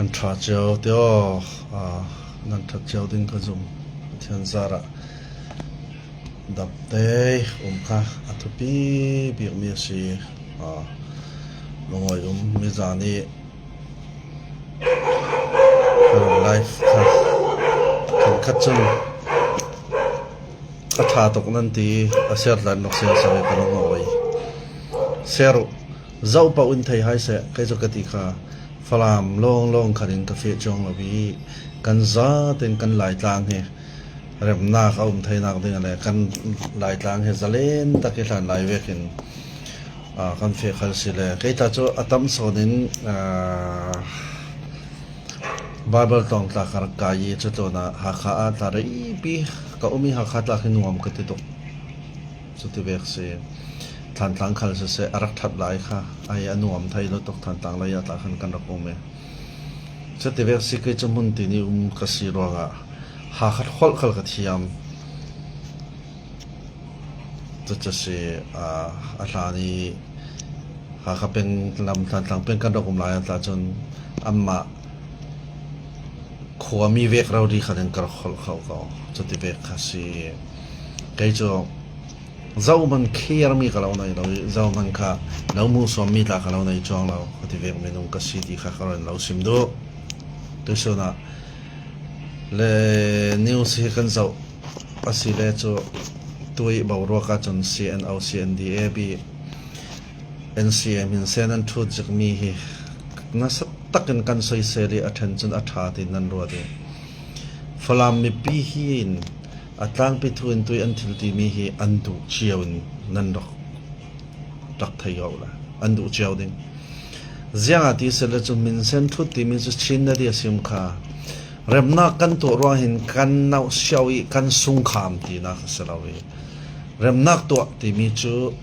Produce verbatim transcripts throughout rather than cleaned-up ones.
Nan ṭha cio te aw, a, nan ṭhat cio ding ka zum. Pathian zarah daptei um kha a thupi bik mi a si. A, lungawi um mi zani live kha khenkhat chun a ṭha tuk nan ti a share tlan rawk seng seng ka lungawi. Share uh, zoh pah in thei hai seh, kei chu ka ti kha. Falam lawnglawng khanin ka feh chuang lo hi. Kan zaten kan Laitlang hi remnak a um theinak ding a le kan Laitlang hi zalen tak i hlan lai vekin, a, kan feh khal si le. Kei tla chu a tam sawnin, a, Bible tawng tla ka rak kai i, cu tlawnah Hakha ah tla reipi ka um i, Hakha tla khi nuam ka ti tuk. Cuti vek si. Thantlang khal siseh, a rak ṭhat lai kha, a hi a nuam thei lo tuk, Thantlang lei ah tla khan kan rak um i. Cuti vek si, kei cu hmun tin i um ka si ruangah Hakha holh khal ka thiam. Cucu si, aa, a hlan i Hakha peng lam, Thantlang peng kan rak um lai ah tla cun amah khuami vek rori khatin ka rak holh kho ko. Cuti vek kha si. Kei cu zohman kher mi ka lo nei lo i, zohman kha lo hmuhsuam mi tla ka lo nei cuang lo. Khuati vek minung ka si ti kha ka run lo sim duh. Tuisun ah le news hi kan zoh a si le cu, tui boruak ah cun C N O, C N D A B, N C M in sen an ṭhut zik mi hi nasa takin kan soisel i a ṭhen cun a ṭha tiin nan ruat i, Falam mipi hi in a tlangpi thu in tui an thil timi hi an duh cio in nan rak rak thei awk le an duh cio ding. Ziangahtile cun minsen thut timi cu Chin na dia sim kha. Remnak kan tuah ruang hin kan nauh cio i kan sungkham tinak a si lo i, remnak tuah timi cu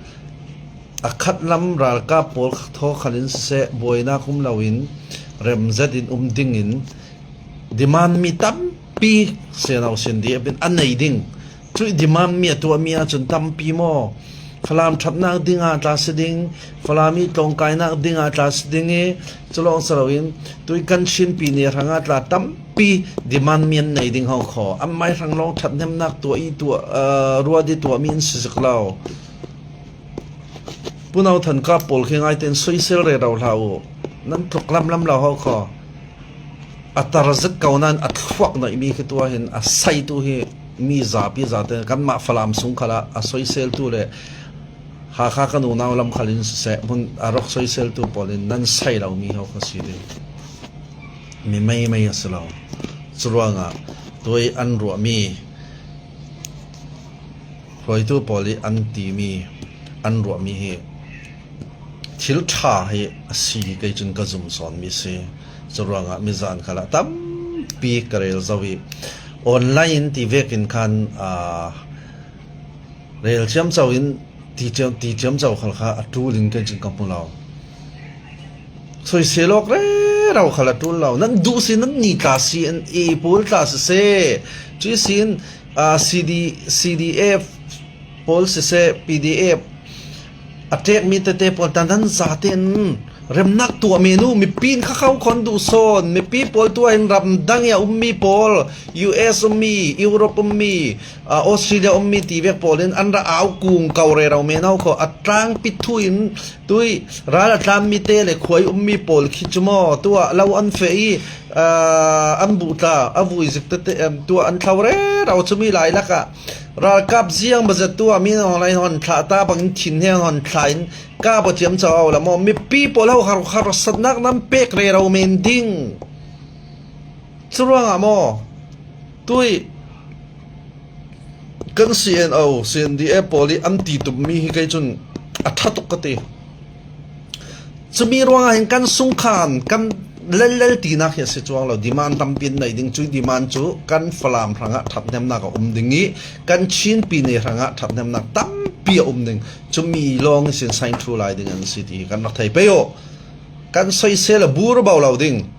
a khat lam ralkap pawl thaw khalin siseh, buainak um loin rem zetin um dingin demand mi tampi C N O, C N D A B in a nei ding. Cuih demand mi a tuahmi ahcun tampi maw, Falam ṭhatnak dingah tla si ding, Falam i tlawngkainak dingah tla si ding i, cu lawng si loin tui kan Chinpi ni hrangah tla tampi demand mi an nei ding ho kho. Anmai hrang lawng ṭhathnemnak tuah i tuah, aa, ruat i tuahmi an si zik lo. Punau than kap pawl khi ngaite in soisel rero hlah u. Nan tluk lamlam lo ho kho. A tar zet ko nain a thluak naih mi khi tuah hin a saitu hi mi zapi zate kanmah Falam sung khalah a soiseltu le Hakha kan unau lam khalin siseh, hmun a rak soiseltu pawl in nan sai lo mi ho kho si ding. Mi meimei a si lo. Curuangah tui an ruahmi hruaitu pawl i an timi, an ruahmi hi thil ṭha hi a si hi kei cun ka zum sawn mi si. Curuangah mizan khalah tampi ka rel zo i online in ti vekin khan, aa, rel ciamco in ti ciam, ti ciamco khal kha a ṭul in kei cun ka hmu lo. Soisel awk rero khal a ṭul lo. Nan duh si, nan ni tla si, an i pawl tla siseh, cuih sin, aa, C D, C D F pawl siseh, P D F a ṭek mi tete pawl ta nan zaten remnak tuah men u. Mipi in kha kho khon duh sawn. Mipi pawl tuah in ramdang i a ummi pawl, U S ummi, Europe ummi, aa, Australia ummi ti vek pawl in an rak au kung ko rero men u kho. A tlangpi thu in tui ral a tlanmi te le khuai ummi pawl khi cu maw, tuah lo an feh i, aa, an buh tla, a vui zik tete, em, tuah an thlo rero cumi lai lakah ralkap ziang bazet tuah mi online hon thlah ta bangin thin he hon thlah in kap a ciamco au la maw? Mipi pawl ho har, harsatnak nan pek rero men ding. Curuangah maw, tui kan C N O, C N D A pawl i an ti tum mi hi kei cun a ṭha tuk ka ti. Cumi ruangah hin kan sungkhan, kan lellel tinak hi a si cuang lo. Demand tampi an nei ding, cuih demand cu kan Falam hrangah ṭhathnemnak a um ding i kan Chinpi ni hrangah ṭhathnemnak tampi a um ding. Cumi lawng ihsin sainthu lai ding an si ti hi kan rak thei pei u. Kan soisel a bur bau lo ding.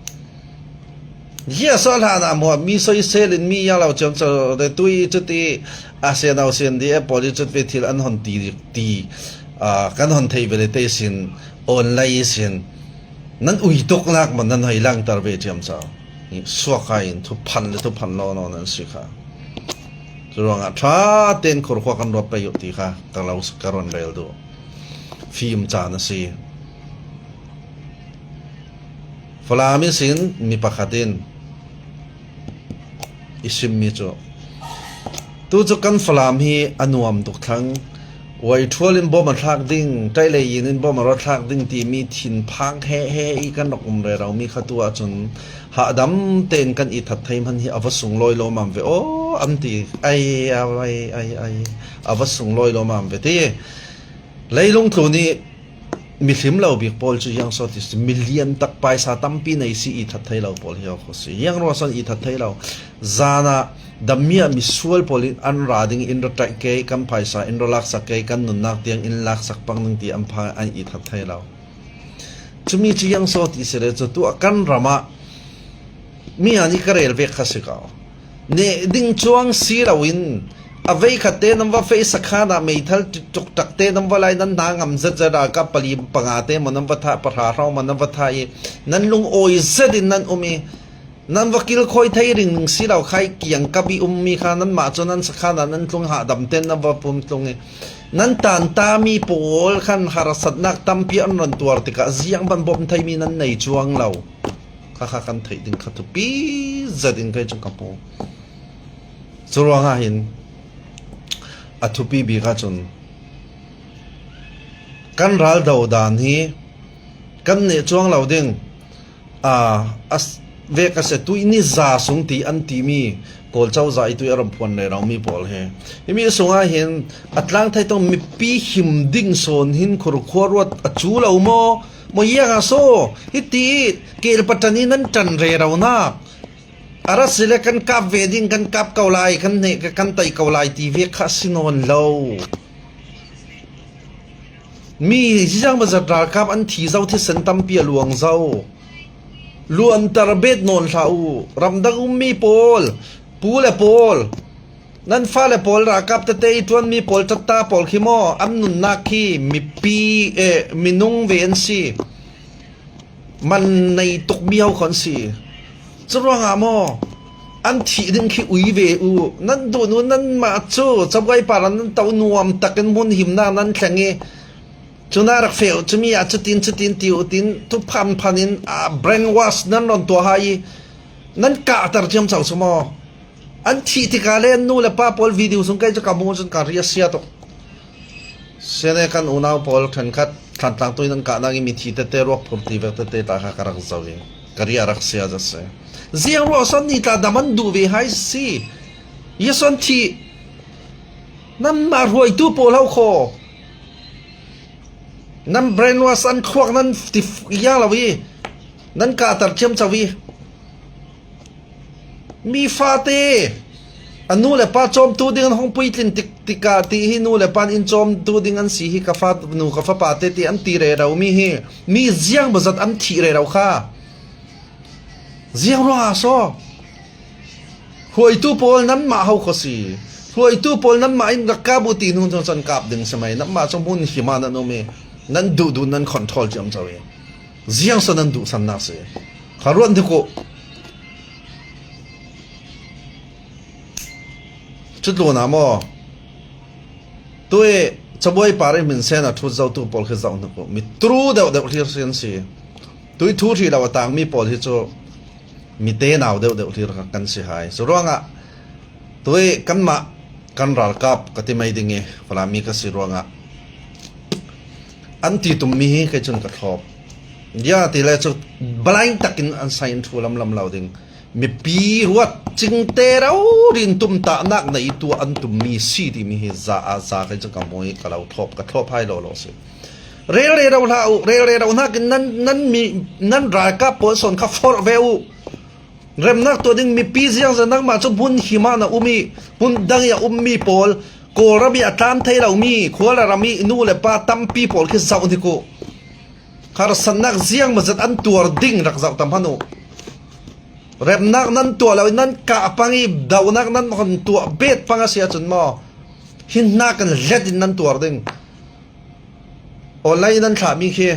Hi a sawh hlan ah maw, mi soisel in mi yang lo ciamco te tui cuti a C N O, C N D A pawl i cut ve thil an hon ti, ti, aa, kan hon theih ve le te sin online sin Nan uituknak maw nan hei langter ve ciamco. Suak kha in thuphan le thuphan lo naw nan si kha. Curuangah ṭha ten khurkhua kan ruat pei uh ti kha ka lo ka run rel duh. Fim caan a si. Falam ihsin mi pakhat in i simmi cu, tu cu kan Falam hi a nuam tuk thlang, uaithual in bom a thlak ding, ṭailei in in bom a ra thlak ding timi thinphang he he i kan rak um rero mi kha tu ahcun hahdam tein kan i that thei hman hi a va sunglawi lawmam ve aw an ti. Ai, ai, ai, ai, a va sunglawi lawmam ve ti. Leilung tlun i mihlim lo bik pawl cu ziang so ti si, milian tak paisa tampi nei si i that thei lo pawl hi a khuasi. Ziang ruangah i that thei lo. Zan ah dammi ah misual pawl in an ra ding in ra ṭaih ke, kan paisa in ra laksak ke, kan nunnak tiang in laksak pang ding ti an pha an i that thei lo. Cumi cu ziang so ti si le cu tu a kan ram ah mi an i ka rel vek kha si ko. Neh ding cuang si loin a veikhat te nan va fei sakhan ah meithal tuktak te nan va lai nan hna ngam zet zet a ka pali panga te maw nan va thah pahra hrawng maw nan va thah i nan lungawi zet in nan um i nan va kilkhawi thei ringring si lo khai kiangkap i ummi kha nanmah cu nan sakhan ah nan tlung hahdam ten nan va pum tlung i nan tanta mi pawl khan harsatnak tampi an ron tuar tikah ziang ban bawm theimi nan nei cuang lo. Kha kha kan theih ding kha thupi zet in kei cu ka hmu. Curuangah hin a thupi bik ahcun kan ral do dan hi kan neh cuang lo ding. Aa, a s-, vek a si, tuih ni za sung ti an timi Kawl cozah i tuih a ram phuan rero mi pawl hi. Himi sungah hin a tlang thei tong mipi him ding sawn hin khurkhua ruat a cu lo maw? Maw iang a so? Hiti keel patan i nan ṭan rero nak. A ra si le kan kap ve ding, kan kap ko lai, kan hneh, kan tei ko lai ti vek kha a si nawn lo. Mi ziang bazat ralkap an thi zo thisen tampi a luang zo. Luanter bet nawn hlah uh. Ramdang ummi pawl, pu le pawl, nan fale pawl ralkap tete i ṭuanmi pawl tatta pawl khi maw an nunnak khi mipi, eh, minung ve an si. Man nei tukmi ho kho an si. Curuangah maw an thih ding khi ui ve uh. Nan duhnu nanmah cu cabuai par nan to nuam takin hmun himnak nan thleng i cun a rak feh uh. Cumi ah cutin cutin ti uh tin thuphan phan in, ah, brainwash nan ron tuah hai i nan kahter ciamco cu maw? An thih tikah le an nu le pa pawl video sung kei cu ka hmuh cun ka ri a sia tuk. Sene kan unau pawl ṭhenkhat Thantlang tuin an kahnak i mithi tete ruak phur ti vek tete ta kha ka rak zoh i ka ri a rak sia zet si. Ziang ruah son ni tla dam an duh ve hai si. Yesu an thih. Nanmah hruaitu pawl ho kho. Nan brainwash an thluak nan ti f-, iang lo i nan kahter ciamco i mi fate a nu le pa cawmtu ding an hong puitlin tik, tikah ti hi nu le pa in cawmtu ding an si hi ka fa nu ka fapa te ti an ti rero mi hi mi ziang bazat an thih rero kha. Ziang ruangah so? Hruaitu pawl nanmah ho kho si. Hruaitu pawl nanmah in rak kap uh ti hnu cun kap ding si mai. Nanmah cu hmun him ah nan um i nan duhduh nan control ciamco i ziang so nan duhsannak si. Kha ruat hnik uh. Cutlunah maw? Tui cabuai par i hminsen a ṭhut zotu pawl khi zoh hnik uh. Mi tru deuhdeuh hlir si an si. Tui thu hrih lo a tangmi pawl hi cu mi tenau deuhdeuh hlir kan si hai. Curuangah tui kanmah kan ralkap ka ti mai ding i Falam mi ka si ruangah an ti tummi hi kei cun ka thlawp. Ziang ti le cu blind takin an sai in thu lamlam lo ding. Mipi ruat cingte rori in tumtahnak na i tuah an tummi si timi hi za a za kei cu ka hmu i ka lo thlawp, ka thlawp hai lawlaw si. Rel rero hlah uh, rel rero hnakin nan, nan mi, nan ralkap pawl sawn kha forh ve uh. Remnak tuah ding mipi ziangzat nangmah cu hmun him ah na um i hmun dang i a ummi pawl, Kawlram i a tlan thei lomi khual a ram i nu le pa tampi pawl khi zoh hnik uh. Harsatnak ziang bazat an tuar ding rak zoh tam hmanh uh. Remnak nan tuah lo i nan kah pang i dohnak nan hon tuah bet pang a si ahcun maw, hi hna kan let in nan tuar ding. Online nan thlahmi khi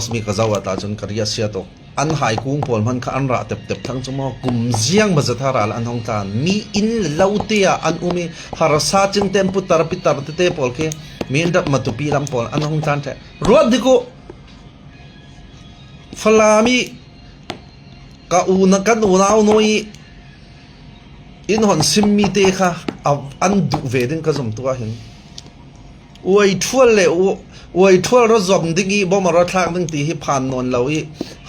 post mi ka zoh ah ta cun ka riahsia tuk. An hai kung pawl hman kha an rah teptep thang cu maw, kum ziang bazatha ral an hong tlan. Mi inn le lo te ah an um i, harsa cingte an putar pitar tete pawl khi, mi in rat matupi lam pawl an hong tlan ṭheh. Ruat dik uh. Falam i ka una, kan unau nu i in hon simmi te kha a, an duh ve ding ka zumtu ah hin. Uai ṭhual le u-, uai ṭhual rawzom ding i bom a rawthlak ding ti hi phan nawn lo i,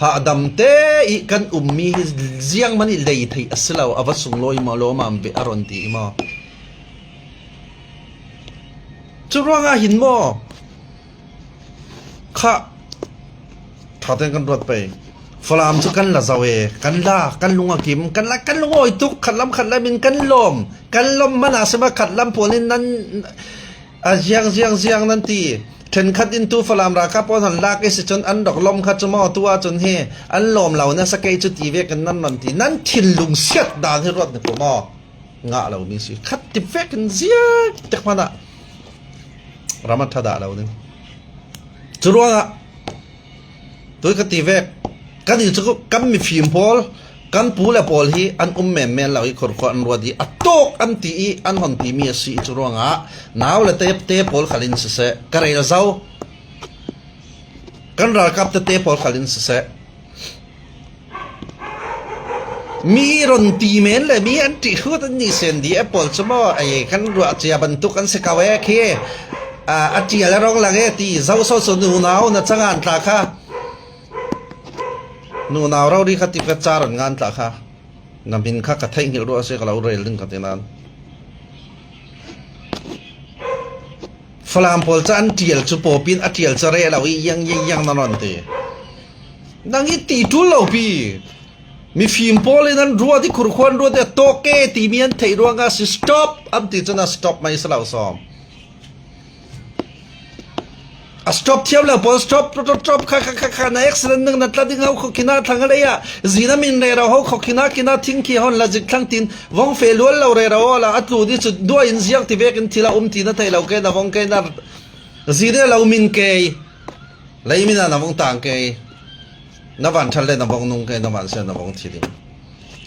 hahdam te i kan ummi hi ziang man i lei theih a si lo, a va sunglawi maw, lawmam ve a ron ti i maw? Cu ruangah hin maw? Kha, ṭhaten kan ruat pei. Falam cu kan la zo e, kan la, kan lung a kim, kan la, kan lungawi tuk, khatlam, khatlam in kan lawm, kan lawm man a si ma, khatlam pawl in nan, a ziang, ziang, ziang nan ti. Ṭhenkhat in tu Falam ralkap pawl han lak i si cun an rak lawm kha cu maw, tu ahcun hi an lawm lo nasa kei cu ti vekin nan man ti, nan thinlung siat dan hi ruat ni ku maw? Ngah lomi si khat ti vekin ziak tek hmanh ah ram a ṭha dah lo ding. Cu ruangah tui ka ti vek, kan i cu kan mifim pawl, kan pu le pawl hi an um menmen lo i khurkhua an ruat i a tawk an ti i an hon timi a si i cu ruangah nau le te, te pawl khal in siseh, ka rel zo, kan ralkap tete pawl khal in siseh, mi ron ti men le mi an ṭih khut an ni sen di a pawl cu maw, ei, kan ruah cia bantuk an si ko e khi, a, a ṭial a rong lang e ti zo so cu nunau na cangan tla kha, nunau rori kha ti ka ca ron ngan tla kha, na min kha ka theih hngilh ruah a si, ka lo rel ding ka ti nan. Falam pawl cu an ṭial cu pawpin a ṭial cu reh lo i iang, iang, iang na nawn ti. Nang i ti ṭul lo pi. Mifim pawl in an ruat i khurkhua an ruat i a tawk ke timi an theih ruangah si stop an ti cun a stop mai si lo sawm. A stop thiam lo pawl, stop, stop, stop, kha, kha, kha, kha, na accident ning na tla ding ho khawkhin a thlang a lei ah, zina min rero ho khawkhin a kin a thing khi hon la zik thlang tin vong fe lual lo rero awla a tlu dih cu duah in ziak ti vekin thil a um ti na theih lo ke na vong ke na zina lo min ke, lei min a na vong tang ke, na van thal le na vong nung ke, na van se na vong thi ding.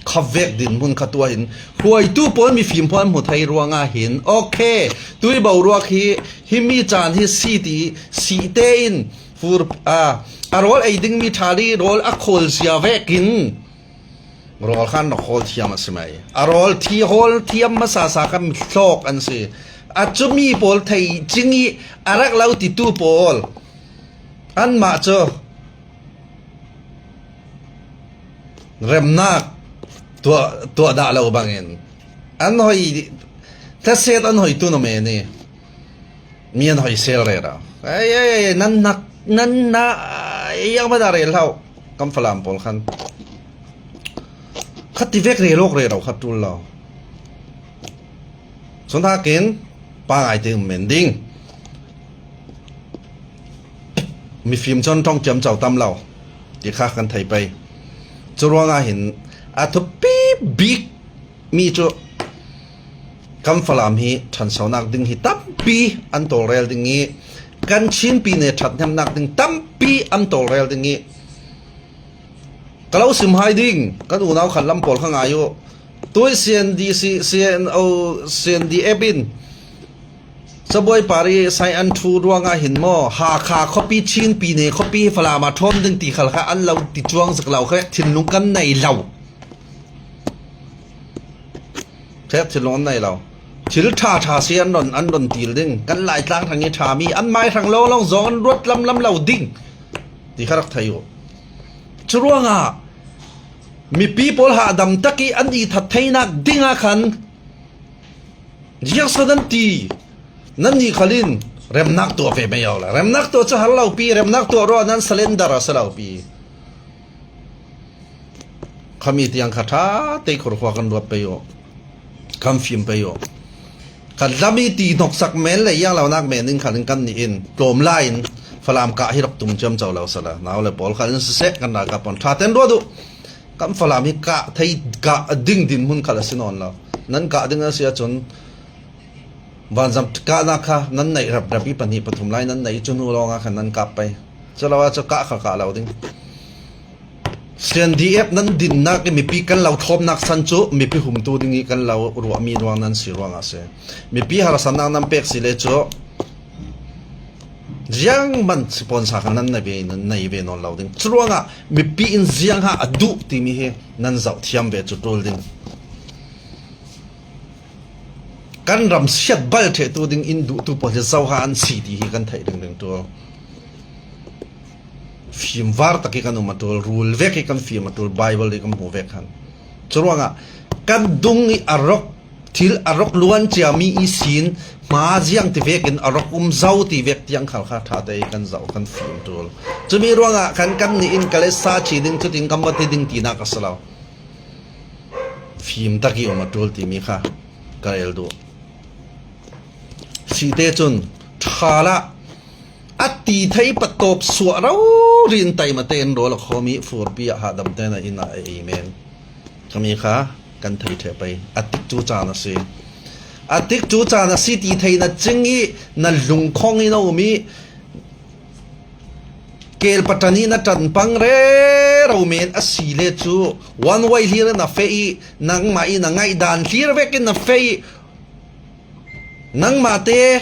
Kha vek dinhmun kha tuah in hruaitu pawl, mifim pawl hmu thei ruangah hin, okay, tui boruak hi, hi mi caan hi si ti, si tein fur, a, a rawl ei dingmi ṭhali rawl a khawl zia vekin rawl khan rak hawl thiam a si mai. A rawl thi hawl thiam hmasa sa kha mi hlawk an si. A cumi pawl thei cing i a rak lo titu pawl anmah cu remnak tuah, tuah dah lo bangin an hoi, thlaset an hoi tu na men i mi an hoi sel rero. Ei, ei, ei, nan nak, nan na, ei, ang mada rel hau. Kan Falam pawl khan khat ti vek rel awk rero khat ṭul lo. Cun hakin pangai te um men ding. Mifim cun ṭong ciamco tam lo ti kha kan thei pei. Cu ruangah hin a thupi bik mi cu kan Falam hi ṭhansonak ding hi tampi an tawlrel ding i kan Chinpi ne ṭhathnemnak ding tampi an tawlrel ding i ka lo sim hai ding, kan unau khan lam pawl kha ngai uh. Tui C N D C, C N O, C N D F in Cabuai pari sai an ṭhu ruangah hin maw, Hakha khuapi, Chinpi ne khuapi hi Falam ah ṭhawn ding ti khal kha an lo ti cuang zik lo, kha thinlung kan nei lo. Ṭhek thinlung an nei lo. Thil ṭha ṭha si an ron, an ron til ding. Kan Laitlang hrang i ṭhami, an mai hrang lawnglawng zong an ruat lamlam lo ding ti kha rak thei uh. Cu ruangah mipi pawl hahdam tak i an i that theinak dingah khan ziangso nan ti, nannih khal in remnak tuah ve mai aw la. Remnak tuah cu har lo pi, remnak tuah ruah nan surrender a si lo pi. Khami tiang kha ṭha te khurkhua kan ruat pei uh, kan fim pei uh. Kan lam i ti hnoksak men le iang lonak men in khan in kan nih in tlawm lai in Falam kah hi rak tum ciamco lo sala, nau le pawl khan in siseh, kan ralkap pawl ṭha ten ruat uh. Kan Falam hi kah thei, kah ding dinhmun khal a si nawn lo. Nan kah ding a si ahcun vanzam kahnak kha nan neih raprap i pahnih pathum lai nan neih i cu hnu lawngah khan nan kap pei. Cu lo ah cu kah kha kah lo ding. C N D F nan dinnak i mipi kan lo thawmnak san cu mipi humtu ding i kan lo ruahmi ruang nan si ruangah a si. Mipi harsatnak nan pek si le cu ziangman sipon sa kha nan nei ve, nan nei ve nawn lo ding. Cu ruangah mipi in ziang ha a duh timi hi nan zoh thiam ve cu ṭul ding. Kan ram siat bal ṭhehtu ding in duhtu pawl hi zoha an si ti hi kan theih ringring ṭul. Fimvar tak i kan um a ṭul, rul vek i kan fim a ṭul, Bible i kan hmu vek khan. Cu ruangah kan dung i a rawk, thil a rawk luan ciami i sin hma ziang ti vekin a rawk um zo ti vek tiang khal kha ṭha te i kan zoh, kan fim ṭul. Cumi ruangah khan kan nih in ka let sa chi ding, cutin kan va ti ding tinak a si lo. Fim tak i um a ṭul timi kha ka rel duh. Site cun ṭha lah A ti thei patawp suah rori in taimate in rawl a khawm i furpi ah hahdamte na inn ah a ei men. Khami kha kan thei ṭheh pei. A tikcu caan a si. A tikcu caan a si ti thei na cing i na lungkhong i na um i keel patan i na ṭanpang rero men a si le cu one way hlir in na feh i nangmah i na ngaihdan hlir vekin na feh i nangmahte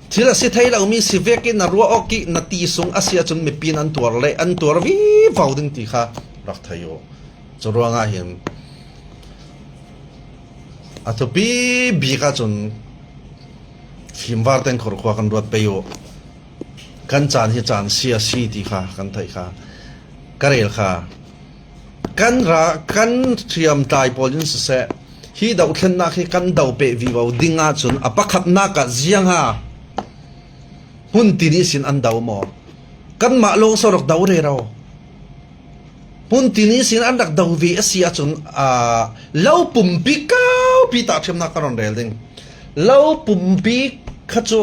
thil a si thei lomi si vekin na ruah awk i na ti sung a si ahcun mipi in an tuar le an tuar vivo ding ti kha rak thei uh. Cu ruangah hin a thupi bik ahcun fimvar ten khurkhua kan ruat pei uh. Kan caan hi caan si a si ti kha kan theih kha ka rel kha. Kan ra kan hriamtlai pawl in siseh, hi dohthlennak hi kan do peh vivo ding ahcun a pakhatnak ah ziang ha hmun tin ihsin an do maw? Kanmah lawng so rak do rero. Hmun tin ihsin an rak do ve a si ahcun, aa, lo pumpi kaupi tah ṭhiamnak ka rawn rel ding. Lo pumpi kha cu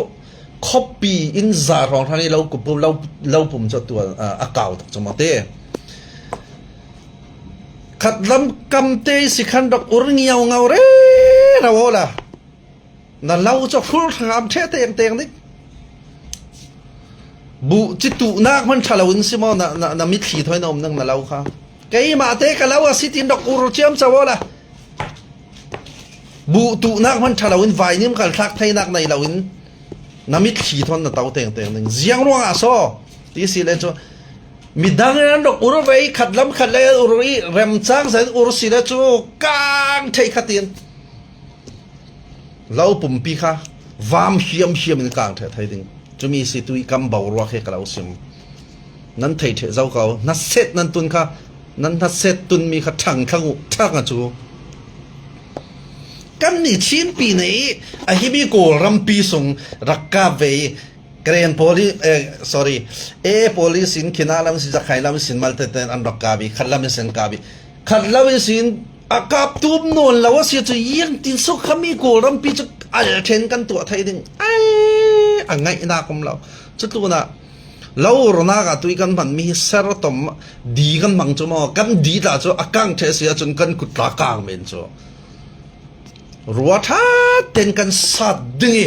khawpi in za hrawng hrawng i lo kup lo, lo pum cu tual, aa, a kau tak cu maw te. Khatlam kamte i si khan rak ur ngiau ngau rero awla na lo cu hrul hrangam ṭheh tengteng ding. Buh ci tuhnak hman ṭha loin si maw na, na, na mitthli thawi na um nang na lo kha? Keimah te ka lo a si tin rak ur ciamco awla buh tuhnak hman ṭha loin vainim kal thlak theinak nei loin na mitthli thawn na to tengteng ding. Ziang ruangah so ti si le cu midang in an rak ur ve i khatlam khat le ur i remcang zet ur si le cu kang ṭheh kha tin lo pumpi kha vam hiam hiam in kang ṭheh thei ding. Cumi si tu i kan boruak he ka lo sim. Nan thei ṭheh zo ko, hnaset nan tun kha, nan hnaset tunmi kha ṭhang thlang uh, ṭhang a cu. Kannih Chinpi nih a himi Kawl rampi sung rak kap ve i, Karen pawl i, eh, sorry, A A pawl i sin, Khinah lam i sin, Zakhai lam i sin, malte ten an rak kap i, khat lam i sin kap i, khat lam i sin a kap tum nawn lo a si cu, iang tin suk khami Kawl rampi cu al ṭhen kan tuah thei ding. Ai, a ngaihnak um lo. Cu tlunah lo urnak ah tui kan hmanmi hi ser tom di kan hmang cu maw, kan di tla cu a kang ṭheh si ahcun kan kut tla kang men cu. Ruaṭha ten kan sat ding i,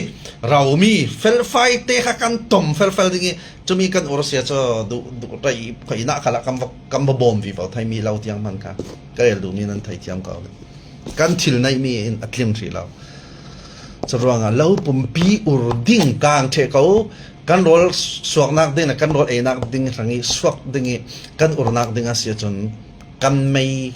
raumi felfai te kha kan tom felfel ding i, cumi kan ur sia cu duh, duh rei khoinak khalah kan va, kan va bawm vivo thei mi lo tiang hman kha ka rel duhmi nan thei thiam ko. Kan thil neihmi in a tling hrih lo. Curuangah lo pumpi ur ding kang ṭheh ko, kan rawl suaknak ding le kan rawl einak ding hrang i suak ding i kan urnak ding a si ahcun kan mei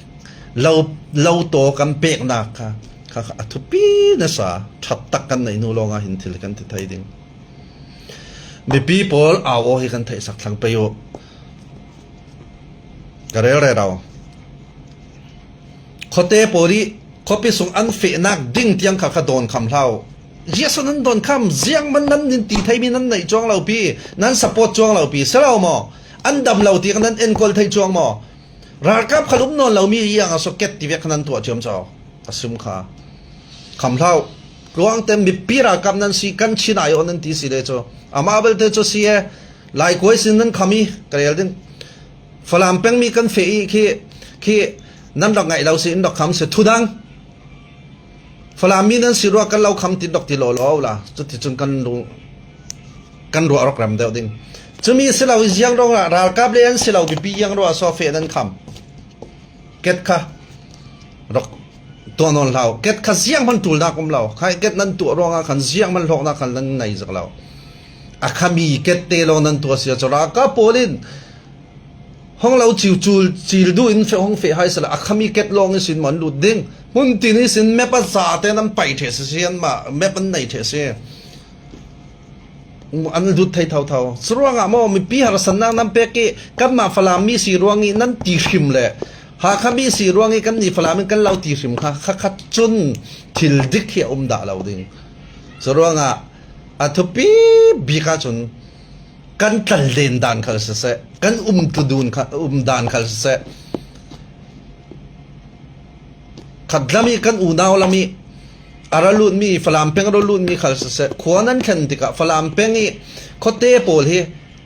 lo, lo taw kan peknak kha, kha, kha a thupi nasa ṭhat tak kan neih hnu lawngah hin thil kan ti thei ding. Mipi pawl au aw hi kan theihsak thlang pei uh. Ka rel rero. Khuate pawl i khuapi sung an fehnak ding tiang kha kha dawn kham hlah uh. Jesuh nan dawn kham, ziangman nan nin ti theimi nan neih cuang lo pi, nan support cuang lo pi, si lo maw? An dam lo ti kha nan enkawl thei cuang maw? Ralkap kha lum nawn lomi iang a so ket ti vek kha nan tuah ciamco a sim kha. Kham hlah uh. Tluangte mipi ralkap nan si, kan Chin ai aw nan ti si le cu. Amah belte cu si e, Laikuai sin nan kham i ka rel ding. Falam pengmi kan feh i khi, khi nan rak ngaih lo si, in rak kham si. Thudang. Falam mi nan si ruah kan lo kham tin rak ti law law la. Cuticun kan lung, kan ruah rak rem deuh ding. Cumi si lo i ziang ruangah ralkap le an si lo bipi iang ruah so feh nan kham. Ket kha rak tuah nawn hlah uh. Ket kha ziang hman ṭulnak um lo. Khai ket nan tuah ruangah khan ziang hman hlawknak khan nan ngei zak lo. A khami ket te lawng nan tuah sia cu ralkap pawl in hong lo ciu cul cil duh in feh, hong feh hai sala a khami ket lawng ihsin maw an lut ding. Hmun tin ihsin map a za te nan pai ṭheh si si, anmah map an nei ṭheh si. An lut thei thotho. Curuangah maw mipi harsatnak nan pek i kanmah Falam mi si ruang i nan ti hrim le Hakha mi si ruang i kannih Falam in kan lo ti hrim kha, kha khat cun thil dik hi a um dah lo ding. Curuangah a thupi bik ahcun kan tlal den dan khal siseh, kan um tu dun kha, um dan khal siseh, khat lam i kan unau lam i a ra lutmi, Falam peng a ra lutmi khal siseh, khua nan thlen tikah Falam peng i khuate pawl hi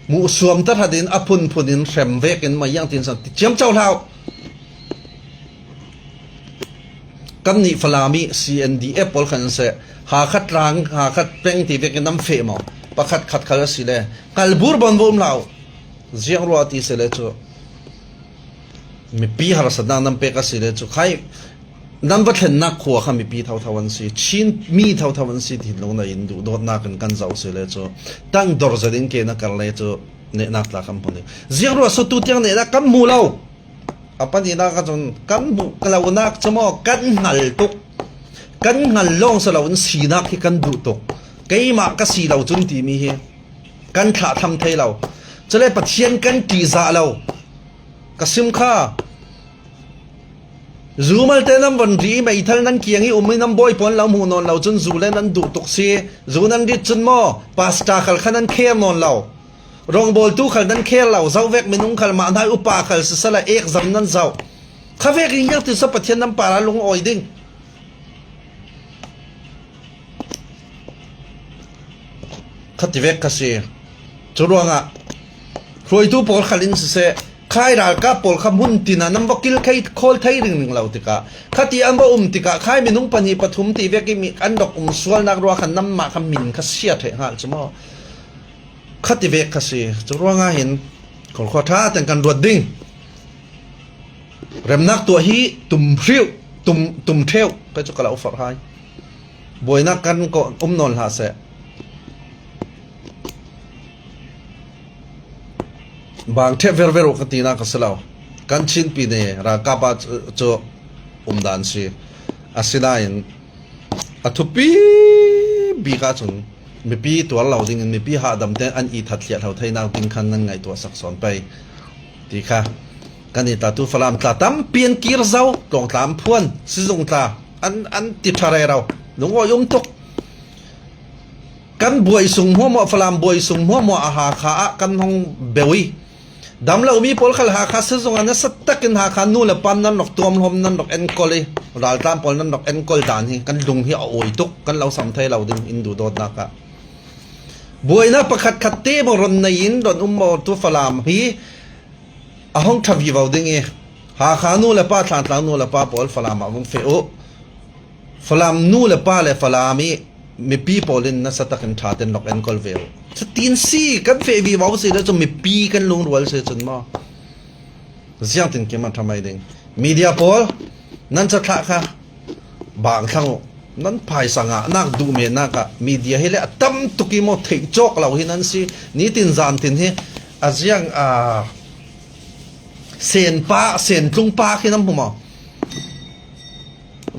muhsuam ta hratin a phunphunin hrem vekin maiang tin san ti ciamco hlah uh. Kan nih Falam i C N D F pawl khan seh, ha khat rang, ha khat peng ti vekin nam feh maw? Pakhat khat khal a si le, kalbur bon vo um hlah uh. Ziang ruah ti se le cu, mipi harsatnak nan pek a si le cu, khai nan va thlennak khua kha mipi thotho an si, Chin mi thotho an si, ti lung na in duhdawtnak in kan zoh si le cu, tang dor zet in ke na kar le cu, nehnak tla kan hmu ding. Ziang ruah so tu tiang nehnak kan hmu lo. A panihnak ahcun kan hmuh ka lonak cu maw, kan hngal tuk. Kan hngal lawng si loin sinak hi kan duh tuk. Keimah ka si lo cun timi hi kan thlahthlam thei lo. Cule Pathian kan ṭihzah lo. Ka sim kha. Zu malte nan von ri i meithal nan kiang i um i nan bawi pawl lo hmuh nawn lo cun zu le nan duh tuk si. Zu nan rit cun maw, pasta khal kha nan kher nawn lo. Rawngbawltu khal nan kher lo, zovek minung khal mah hna i upa khal sisala ekzam nan zoh. Kha vek in ziang ti so Pathian nan parah lung a awi ding. Kha ti vek kha si. Cu ruangah hruaitu pawl khal in siseh, khai ralkap pawl kha hmun tinah nan va kil thei, khawl thei ringring lo tikah, kha ti an va um tikah, khai minung pahnih pathum ti vek i mi an rak um sualnak ruang khan nanmah kha min kha sia ṭheh hngal cu maw? Kha ti vek kha si. Cu ruangah hin khorkhua ṭha tein kan ruat ding. Remnak tuah hi tum hriu, tum, tum ṭheu, kei cu ka lo forh hai. Buainak kan kawh um nawn hlah seh. Bang ṭheh verver uh ka tinak a si lo. Kan Chinpi ni ralkap ah cu, cu um dan si. Asinain a thupi bik ahcun mipi tuar lo dingin mipi hahdam tein an i thathliah hlo theinak ding khan nan ngaihtuah sak sawn pei ti kha kan i tatu Falam tla tampi an kir zo, tlawng tla an phuan, sizung tla an, an ti ṭha rero, lungawi um tuk. Kan buai sung hmuahhmuah, Falam buai sung hmuahhmuah a Hakha ah kan hong beu i, dam lomi pawl khal Hakha sizung ah nasa takin Hakha nu le pa nan rak tuamhlawm, nan rak enkawl i, raltlan pawl nan rak enkawl dan hi kan lung hi a awi tuk, kan lo sam thei lo ding in duhdawtnak ah. Buainak pakhat khat te maw ron nei in ron um maw tu Falam hi a hong ṭha vivo ding i, Hakha nu le pa, Thantlang nu le pa pawl Falam ah vung feh uh. Falam nu le pa le Falam i mipi pawl in nasa takin ṭha tein rak enkawl ve uh. Cutin si, kan feh vivo si le cu mipi kan lungrual si cun maw? Ziangtin kim a ṭha mai ding. Media pawl, nan cathlah kha bang thlang uh. Nan phaisa ngahnak duhmennak ah media hi le a tam tuk i maw theih cawk lo hi nan si. Nitin zantin hi a ziang a, senpa, sentlung pa khi nan hmu maw?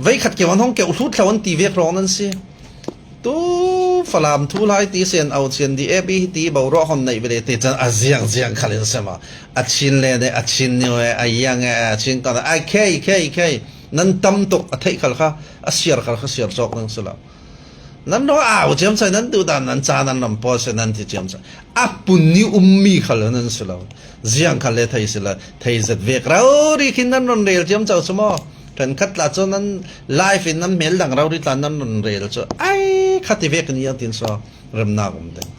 Veikhat keu an hong keuh hlut thlo an ti vek hrawng nan si. Tu Falam thu lai ti sen au sian di ep i ti boruak hon neih vele ti cun a ziang ziang khal in sema. A Chin le ne, a Chin niu e, a yang e, a Chin kan a khei, khei, khei. Nan tam tuk a theih khal kha, a siar khal kha siar cawk nan si lo. Nan rawh au ciamco, nan duhdan nan ca nan ram pawl se nan ti ciamco. A pun ni ummi khal nan si lo. Ziang khal le thei si lo. Thei zet vek rori khin nan ron rel ciamco cu maw? Ṭhenkhat tla cu nan live in nan hmel dang rori tla nan ron rel cu. Ai, kha ti vek ni an tin so. Remnak um ding.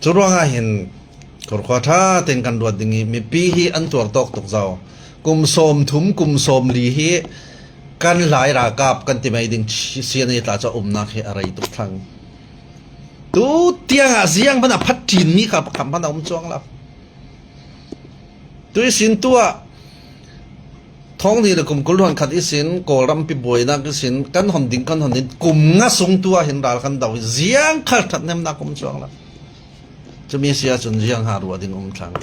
Cu ruangah hin khorkhua ṭha tein kan ruat ding i mipi hi an tuar tawk tuk zo. Kum sawm thum, kum sawm li hi kan lai ralkap kan ti mai ding si-, sian i tla cu a umnak hi a rei tuk thlang. Tu tiangah ziang hmanh a phat ṭinmi kha pakhat hmanh a um cuang lo. Tu ihsin tuah thawng hnih le kum kul hluan khat ihsin Kawlrampi buainak ihsin kan hon ding, kan hon ding, kum nga sung tuah hin ral kan do i ziang khal ṭhathnemnak um cuang lo. Cumi si ahcun ziang ha ruah ding um thlang.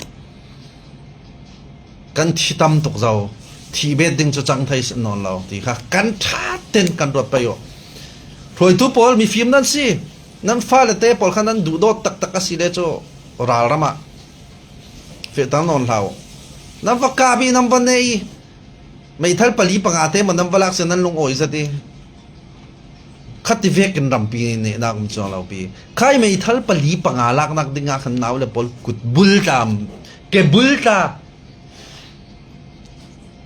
Kan thi tam tuk zo, thih bet ding cu cang thei si nawn lo ti kha kan ṭha ten kan ruat pei uh. Hruaitu pawl mifim nan si, nan fale te pawl kha nan duhdawt taktak a si le cu ralram ah fehter nawn hlah uh. Nan va kap i, nan va ne i, meithal pali panga te maw nan va lak si nan lung awi zat i, kha ti vekin rampi nehnak um cuang lo pi. Khai meithal pali panga laknak dingah khan nau le pawl kut bul tla, ke bul tla,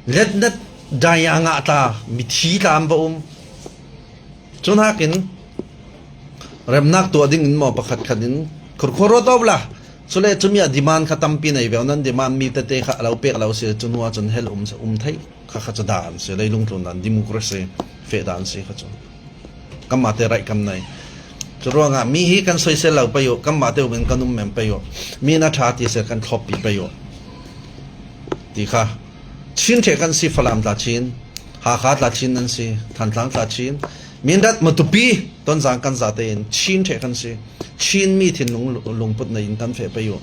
letnat daya ngah tla, mithi tla an va um. Cun hakin remnak tuah dingin maw pakhat khat in khurkhur rawt awla. Cule cumi ah demand kha tampi nei ve, nan demand mi tete kha a lo pek lo si, cun hua cun hel um, um thei kha kha cu dan si, leilung tlun dan, democracy feh dan si kha cu. Kanmah te raih kam nei. Cu ruangah mi hi kan soisel lo pei uh, kanmah te um in kan um mem pei uh, mi na ṭha ti sel kan thloppi pei uh ti kha. Chin ṭheh kan si, Falam tla Chin, Hakha tla Chin nan si, Thantlang tla Chin, Mindat, Matupi, Tonzang kan zate in Chin ṭheh kan si. Chin mi thinlung lungput nei in kan feh pei uh.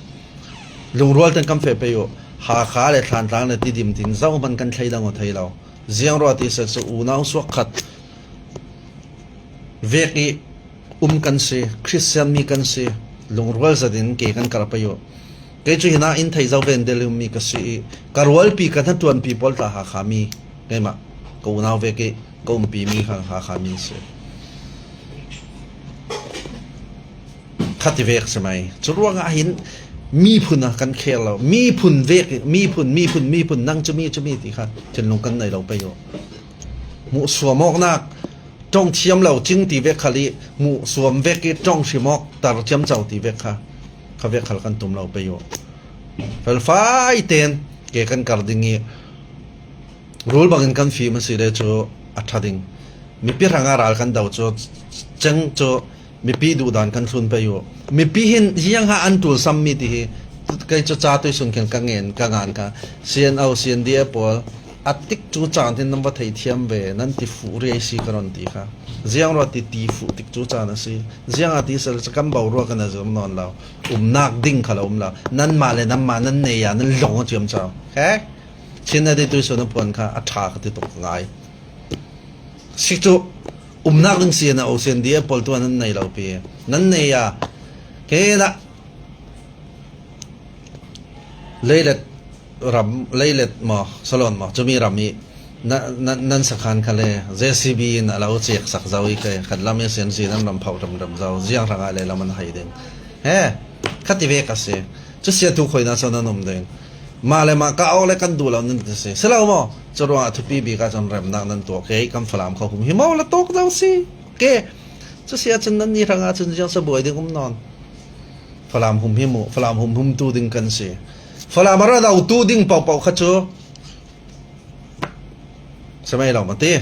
Lungrual ten kan feh pei uh. Hakha le Thantlang le Tidim tin zohman kan thleidang aw thei lo. Ziang ruah ti seh cu unau suak khat vek ih um kan si, Khristian mi kan si, lungrual zetin ke kan kar pei uh. Kei cu hinah in thei zo ven deuh mi ka si ih, ka rualpi, ka hnaṭuanpi pawl tla Hakha mi, keimah ka unau vek ih ka umpi mi kha Hakha mi si. Kha ti vek si mai. Cu ruangah hin miphun ah kan khel lo. Miphun vek, miphun, miphun, miphun, nang cu mi, cu mi ti kha thinlung kan nei lo pei uh. Hmuh suam awknak, ṭong thiam lo cing ti vek khal ih hmuh suam vek ih ṭong hrim awk tar ciamco ti vek kha, kha vek khal kan tum lo pei uh. Felfai ten ke kan kar ding ih rul bangin kan fim a si le cu a ṭha ding. Mipi hrangah ral kan do cu, ceng cu mipi duhdan kan thlun pei uh. Mipi hin ziangha an ṭul sam mi ti hi kei cu ca tuisun khin ka ngen, ka ngan kha. C N O, C N D A pawl a tik cu caan hin nan va thei thiam ve, nan ti fuh riai si ka ron ti kha. Ziang ruah ti ti fuh tik cu caan a si. Ziangah ti sel cu kan boruak kan a zom nawn lo. Umnak ding kha lo um lo. Nanmah le nanmah nan nei ah nan lawng a ciamco. He? Chin a ti tuisun a phuan kha a ṭha ka ti tuk ngai. Si cu umnak ding si na O C N D A pawl tu nan nei lo pi. Nan nei ah. Ke na leilet ram, leilet maw, salon maw, cumi ram ih na, na, nan sakhan khale J C B in a lo cek sak zo ih kei khat lam ih sian si nan ram phauh ram ram zo, ziang hrangah le lam an hai ding. He, kha ti ve ka si. Cu sia tu khoi na so nan um ding. Mah le mah ka awk le kan duh lo nan ti si. Si lo maw? Cu ruangah thupi bik ah cun remnak nan tuah. Kei kan Falam kho hum hi maw la tawk zo si. Ke, cu sia cun nan ni hrangah cun ziang sa buai ding um nawn. Falam hum hi mu, Falam hum hum tu ding kan si. Falam a ra do tu ding paohpaoh kha cu si mai lo mati.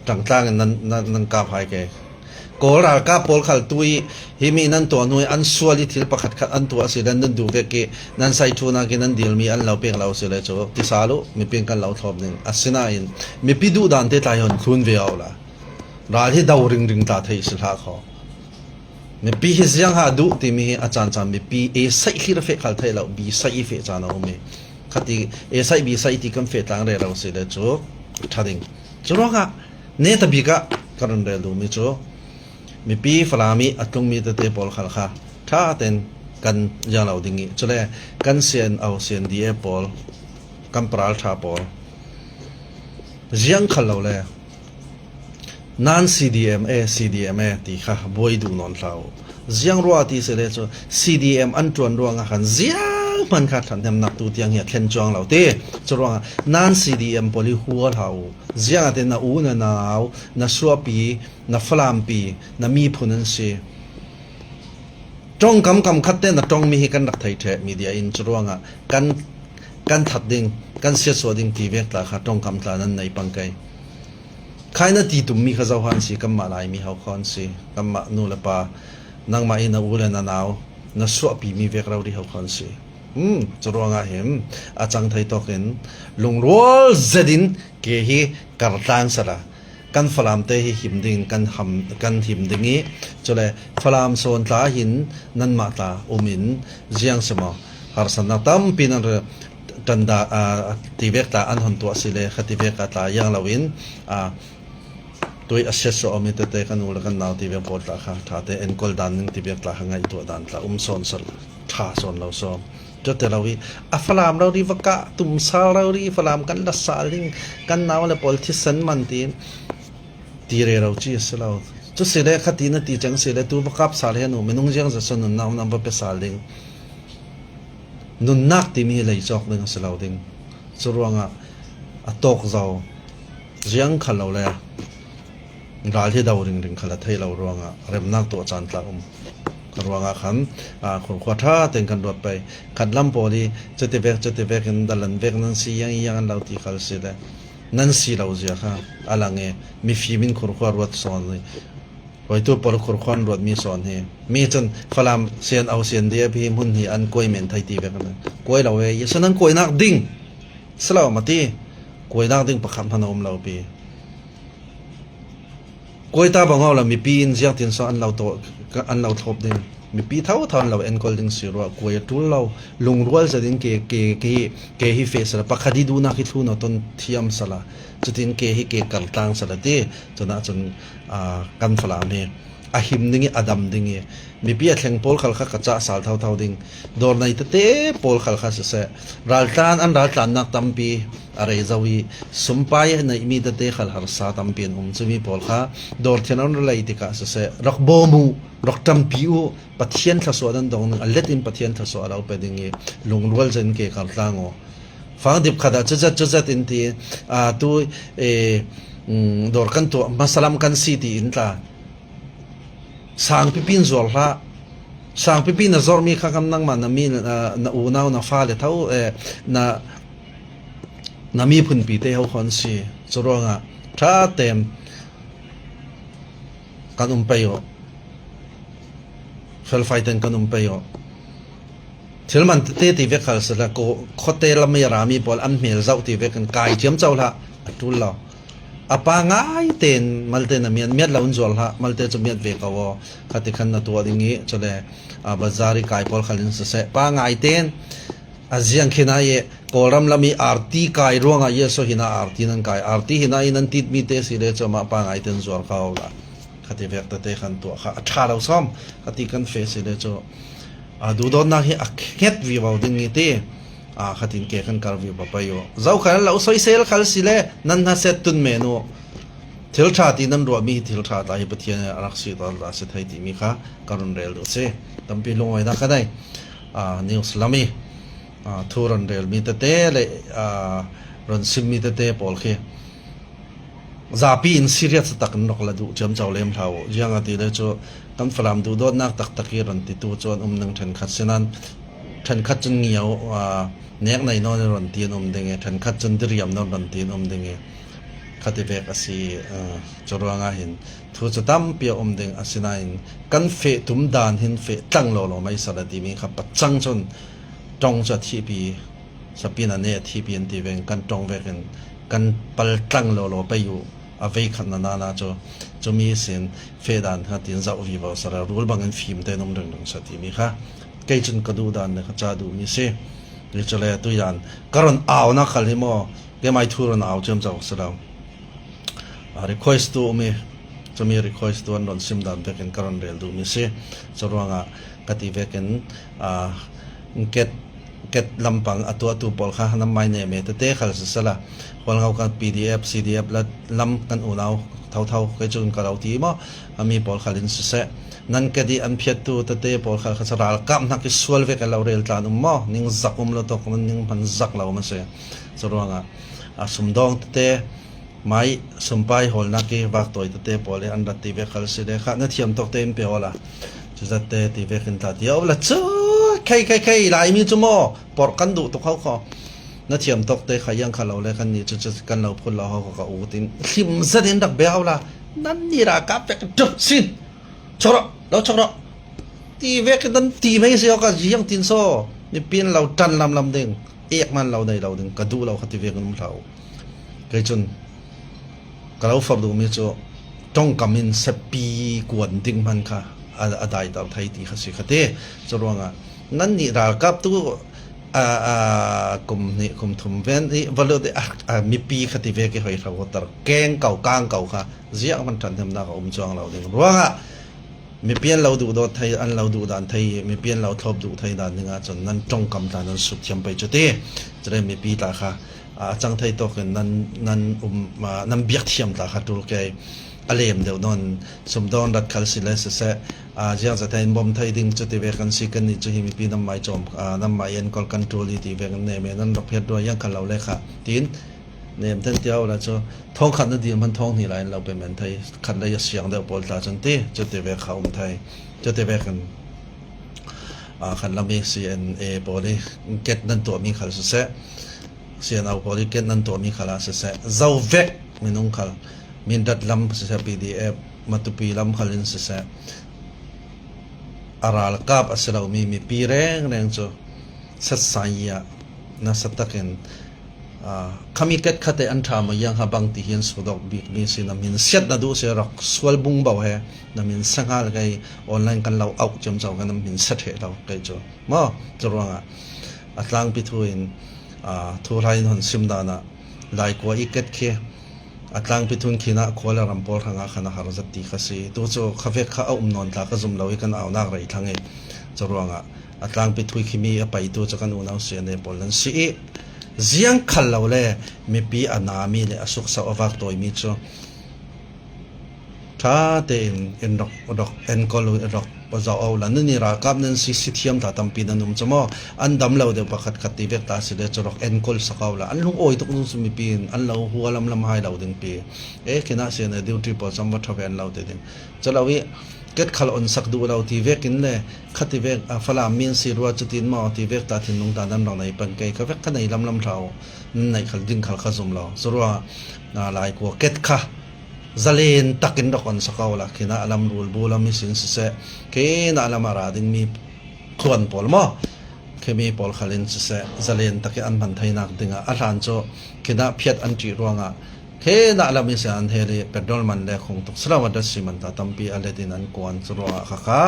Ṭangtlang in nan, nan, nan kap hai ke. Kawl ralkap pawl khal tu ih himi nan tuah hnu ih an sual ih thil pakhat khat an tuah a si le nan duh vek ih nan sai ṭhunak ih nan dilmi an lo pek lo si le cu ti sal uh, mipi in kan lo thlawp ding. Asinain mipi duhdan te tla hi hon thlun ve awla. Ral hi do ringring ta thei si hlah kho. Mipi hi ziangha duh timi hi a caan caan mipi A saih hlir a feh khal theih lo, B saih ih feh caan a um ih. Khat ih A saih, B saih ti kan feh tlang rero si le cu ṭha ding. Cu ruangah neta bik ah ka run rel duhmi cu mipi Falam ih a tlungmi tete pawl khal kha ṭha tein kan ziang lo ding ih, cule kan C N O, C N D A pawl, kan paralṭha pawl ziang khal lo le nan C D M A, C D M A ti kha buai duh nawn hlah uh. Ziang ruah ti si le cu C D M an ṭuan ruangah khan ziang hman kha ṭhathnemnak tu tiang hi a thlen cuang lo ti. Cu ruangah nan C D M pawl hi hua hlah uh. Ziangahtile na u, na nau, na suahpi, na Falampi, na miphun an si. Ṭongkam kam khat te na ṭongmi hi kan rak thei ṭheh, media in cu ruangah kan, kan that ding, kan siatsuah ding ti vek tla kha ṭongkam tla nan nei pang kei. Khai na ti tummi kha Johan si, kanmah Laimi ho khawn si, kanmah nu le pa, nangmah ih na u le na nau, na suahpimi vek rori ho khawn si. Hmm, cu ruangah hin a cang thei tawkin lungrual zetin ke hi kartlang sala kan Falam te hi him ding kan ham, kan him ding ih, cule Falam sawn tla hin nanmah tla um in ziang si maw? Harsatnak tampi nan re-, ṭan dah, aa, ti vek tla an hon tuah si le kha ti vek ah tla iang lo in, aa, tuih a siatsuah awmi tete kan u le kan nau ti vek pawl tla kha ṭha te enkawl dan ning ti vek tla kha ngaihtuah dan tla um sawn sawn, ṭha sawn lo sawn. Cuti lo ih a Falam rori va kah tum sal rori, Falam kan la sal ding, kan nau le pawl thisen man tiin ti rero ci a si lo. Cu si le kha ti na ti ceng si le tu va kap sal hen u, minung ziang zet sawn nunnak um nan va pe sal ding. Nunnak timi hi lei cawk ding a si lo ding. Cu ruangah a tawk zo ziang khal lo le Ral hi do ringring kha la thei lo ruangah remnak tuah caan tla um. Ka ruangah khan, aa, khurkhua ṭha tein kan ruat pei. Khat lam pawl hi, cuti vek, cuti vekin dalan vek nan si iang iang an lo ti khal si le. Nan si lo zia kha a lang e, mifim in khurkhua ruat sawn hi. Ruaitu pawl khurkhua an ruat mi sawn hi. Mi cun Falam sian au sian dia pi hmun hi an kuai men thei ti vek an kuai lo e. Yesu nan kuainak ding. Si lo mati. Kuainak ding pakhat hman a um lo pi. Kuai ta bang aw la mipi in ziangtin saw an lo tawh, an lo thlawp ding. Mipi thotho an lo enkol ding si ruah kuai a ṭul lo. Lungrual zetin ke, ke, ke hi, ke hi feh sala. Pakhat hi duhnak hi thlun aw ton thiam sala. Cutin ke hi ke kartlang sala ti. Cunah cun, aa, kan Falam hi a him ding i, a dam ding i. Mipi a thleng pawl khal kha ka cah sal thotho ding. Dawr nei tete pawl khal kha siseh. Raltlan an raltlannak tampi a rei zo i, sumpai a neih mi tete khal harsa tampi an um. Cumi pawl kha dawr thian an ra lei tikah siseh. Rak bawm uh, rak ṭampi uh, Pathian thlasuah nan dong ding, a let in Pathian thlasuah a lo pe ding i, lungrual zetin ke kartlang uh. Fang dip khat ah cuzat, cuzat in ti, aa, tu, e, mm, dawr kan tuah, hmasa lam kan si ti in tla. Sangpipi in zuar hlah. Sangpipi na zuarmi kha kan nangmah na mi, na, na unau, na fale tho, eh, na, na miphunpi te ho khon si. Curuangah ṭha tein kan um pei uh. Felfai tein kan um pei uh. Thil man tete ti vek khal sala ko, khuate lam i a rami pawl an hmel zauh ti vek in kai ciamco hlah. A ṭul lo. A pangai tein malte na miat, miat lo in zuar hlah, malte cu miat ve ko aw. Khati khan na tuah ding i, cule, a, bazar i kai pawl khal in siseh. Pangai tein a ziang khin ah i Kawlram lam i arti kai ruangah Yesu hin ah arti nan kai. Arti hin ah i nan tit mi te si le cu amah pangai tein zuar ko la. Khati vek tete khan tuah kha a ṭha lo sawm. Khati kan feh si le cu, a, duhdawtnak hi a khet vivo ding i ti. Aa, khatin ke kan kar vivo pei uh. Zokhal lo soisel khal si le nan hnaset tun men uh. Thil ṭha ti nan ruahmi hi thil ṭha ta hi Pathian a rak si tawn ta si thei timi kha ka run rel duh si. Tampi lungawinak ka nei. Aa, news lam i, aa, thu run rel mi tete le, aa, run sim mi tete pawl khi zapi in serious tak in rak la duh ciamco lem hlah uh. Ziangahtile cu kan Falam duhdawtnak taktak i run titu cu an um ning ṭhenkhat si nan, ṭhenkhat cun ngiau, aa, nek nei nawn i run ti an um ding i, ṭhenkhat cun diriam nawn run ti an um ding i, khati vek a si, aa, curuangah hin thu cu tampi a um ding asinain kan feh tum dan hin feh tlang lawlaw mai sala timi kha pacang cun ṭong cu a thihpi, sapi na ne a thihpi an ti vek in kan ṭong vekin kan pal tlang lawlaw pei uh a veikhat na nana cu cumi sin feh dan kha tin zoh vivo sala rul bangin fim te num ringring sa timi kha kei cun ka duh dan le ka ca duhmi si. Ni cule tuidan ka run aunak khal hi maw, keimai thu run au ciamco si lo. A, request tu umi, cumi request tu an run sim dan vekin ka run rel duhmi si. Curuangah ka ti vekin, a, ket, ket lampang a tuahtu pawl kha nan mai ne me tete khal sisala. Hualngo kan P D F, C D F la lam kan unau thotho kei cun ka lo ti maw, a mi pawl khal in siseh. Nan ket i an phiattu tete pawl khal kha sa ralkap hnak i sual vek a lo rel tlan um maw, ning zak um lo tok, nan ning hman zak lo ma si. Curuangah a sumdawng tete, mai sumpai hawlnak i vaktawi tete pawl i an rat ti vek khal si le kha na thiam tawk te in pe awla. Cuzat te ti vek in tla ti awla cu khei, khei, khei, Laimi cu maw, porh kan duh tuk ho kho. Na thiam tawk te kha iang kha lo le kan nih cu, cu kan lo phun lo ho kho ka u tin hlim zat in rak bia awla. Nan nih ralkap vek tuk sin. Chawk rawh, lo chawk rawh. Ti vek in nan ti mai si awka ziang tin saw. Mipi in lo ṭan lamlam ding. Ek man lo nei lo ding. Ka duh lo kha ti vek in um hlah uh. Kei cun ka lo forh duhmi cu ṭongkam in sapi kuan ding hman kha a, a daiter thei ti kha si kha ti. Curuangah nan nih ralkap tu, a, a, kum hnih, kum thum ven i va lut i a, a, mipi kha ti vek i hoi hlo ter keng ko, kang ko kha ziah hman ṭhanhnemnak a um cuang lo ding ruangah mipi an lo duh dawt thei, an lo duh dan thei, mipi an lo thlawp duh thei dan dingah cun nan ṭongkam tla nan sut thiam pei cu ti. Cule mipi tla kha, a, a cang thei tawk in nan, nan um, a, nan biak thiam tla kha ṭul kei a lem deuh nawn sumdawn rat khal si le siseh, a, ziangzat in bawm thei ding cu ti ve kan si kan nih cu hi mipi nan mai cawm, a, nan mai enkol kan ṭul i ti ve kan ne me nan rak phiat ruai iang kha lo le kha tiin Nem ten tia ula chu thawng khat na dil man thawng hnih lai in lo payment thei, khat lei a siang deuh pawl ta chun ti, chuti vek kha um thei. Chuti vek in, a, khat lam i C N A pawl i ket nan tuah mi khal siseh, C N O pawl i ket nan tuah mi khal a siseh, zo vek minung khal, Mindat lam siseh, P D F, Matupi lam khal in siseh, a ralkap a si lo mi mipi reng reng chu setsai ah nasa takin, a, khami ket khate an ṭha maw, iang ha bang ti hian sudok bik mi si, na min siat na duh si, rak sual bung bo he, na min sa nghal kei, online kan lo auh chiam chau kan, na min sa theh lo kei chu maw. Churuangah a tlangpi thu in, a, thu hlai in hon sim dan ah, laikua i ket khi a tlangpi thu in khinah khua le ram pawl hrang a khan a har zat ti kha si. Tu chu kha vek kha a um nawn tla ka zum lo i kan aunak rei thlang i. Churuangah a tlangpi thu i khi mi a pai tu chu kan unau si a ne pawl nan si i. Ziang khal lo le mipi a na mi le a suk sau a vak tawi mi chu ṭha tein in rawk, rawk enkawl u, in rawk zawh a ula. Nani ralkap nan si, si thiam ta tampi nan um chu maw? An dam lo deuh pakhat khat ti vek ta si le chu rawk enkawl sak a ula. An lung awi tuk nung chu mipi in an lo hua lam lam hai lo ding pi. E, khinah si a ne duty pawl chu an va ṭha ve an lo ti ding. Chu lo i, ket khal on sak duh lo ti vek in le, kha ti vek, a, Falam mi an si rua chu tin maw ti vek ta thinlung ta nan rawk nei pan kei. Kha vek kha nei lam lam ṭha u. Nei khal ding khal kha zum lo. Churuangah, a, laikua ket kha zalen takin rawk on sak a ula, khinah lam rul bu lam i sin siseh, khinah lam a ra ding mi tluan pawl maw, khimi pawl khalin siseh, zalen takin an hman theinak dingah a hlan chu khinah phiat an ṭih ruangah, khinah lam i sin an hel i petrol man le khung tuk silo a dasi man ta tampi a let in an kuan chu ruangah kha kha